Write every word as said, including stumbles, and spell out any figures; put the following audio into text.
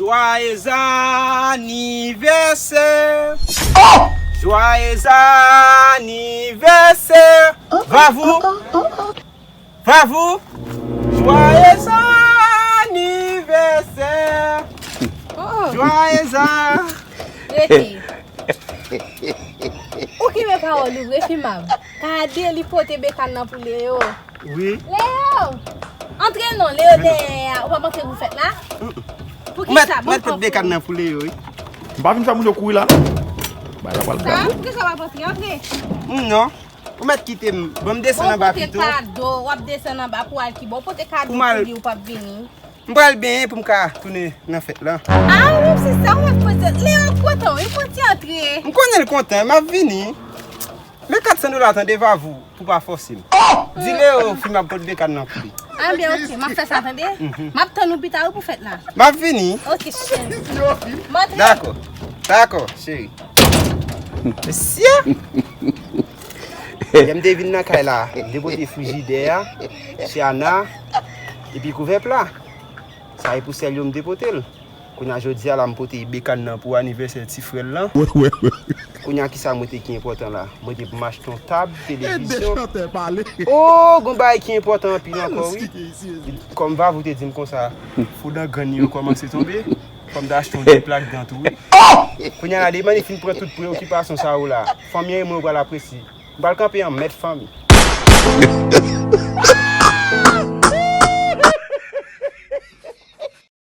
Joyeux anniversaire. Oh! Joyeux anniversaire. Vavou. Vavou. Joyeux anniversaire. Oh. Joyeux an- Rete. Ou ki men pawòl ou vre, Fimab. Gade li pote bekàn nan pou Leo. Wi. Leo! Antre non, Leo dèyè a. Ou p ap antre pou fèt la? Pou ki sa? Mèt pote bekàn nan pou Leo, wi. M pa vin fè moun yo kouri la, non. Bay la pral gade. Pou ki sa w ap antre? Antre. Non. Ou mèt kite m. Bon, m desann anba pito. Bon, pote kado, w ap desann anba pou al ki bò. Pote kado pou li, ou p ap vini. M pral benyen pou m ka tounen nan fèt la. Ah, menm si sa, ou mèt poze. Leo kontan, wi, kontan antre. M konnen l kontan, m ap vini. Men kat san dola tande, Vavou, pou pa fòse m. Di Leo, Fimab pot bekàn nan pou li. Ah, ben, ok, m ap fè sa, tande? M ap tann ou pita, wi, pou fèt la. M ap vini. Ok, cheri. M antre. Dakò. Dakò, cheri. Mesye! Yè m te vin nan kay la, m te pote frijidè a, chana, epi kouvèpla. Sa e pou sèl yo m te pote l. Kounye a jodi a la m pote bekàn nan pou anivèsè ti frè l lan. Kounye a kisa mwen te ki enpòtan la? Mwen te pou m achte yon tab, televizyon. Oh, gon bagay ki enpòtan anpil ankò, wi. Kòm Vavou te di m konsa, fou dan grann yo kòmanse tonbe, fò m ta achte yon de plak dan tou, wi. Kounye a la, depi m fin pran tout preyokipasyon sa yo la, fanmi an e mwen yo pral apresye. M pral kanpe an mèt fanmi.